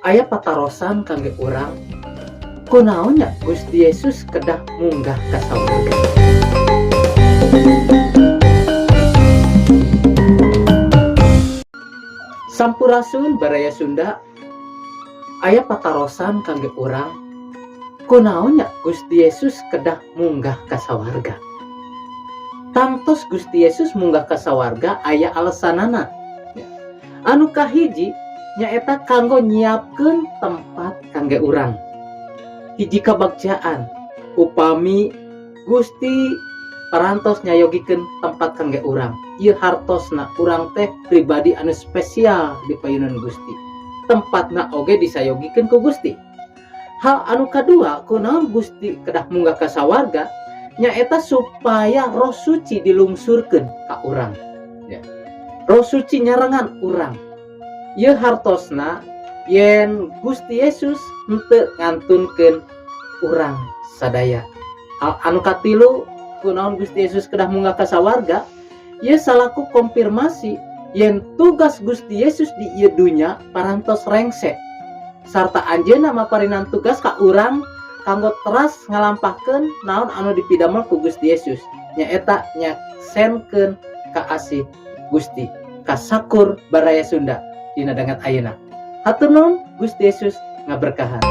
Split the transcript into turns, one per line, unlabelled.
Aya patarosan kangge urang, kunaon nya Gusti Yesus kedah munggah ka sawarga? Sampurasun, Baraya Sunda. Aya patarosan kangge urang, kunaon nya Gusti Yesus kedah munggah ka sawarga? Tangtos Gusti Yesus munggah ka sawarga aya alesanana. Anu kahiji nyaeta kanggo nyiapkeun tempat kangge urang. Hiji kabagjaan upami Gusti parantos nyayogikeun tempat kangge urang. Ieu hartosna urang teh pribadi anu spesial di payunan Gusti, tempatna oge disayogikeun ku Gusti. Hal anu kadua kunaon Gusti kedah munggah ka sawarga, nyaeta supaya Roh Suci dilungsurkeun ka urang ya. Roh Suci nyarengan urang. Ieu hartosna yen Gusti Yesus henteu ngantunkeun urang sadaya. Hal anu katilu kunaon Gusti Yesus kedah munggah ka sawarga, ieu salaku konfirmasi yen tugas Gusti Yesus di ieu dunya parantos rengse, sarta anjeunna maparinan tugas ka urang kanggo teras ngalampahkeun naon anu dipidamel ku Gusti Yesus, nyaeta nyaksenkeun kaasih Gusti ka sakur Baraya Sunda dina danget ayeuna. Hatur nuhun, Gusti Yesus ngaberkahan.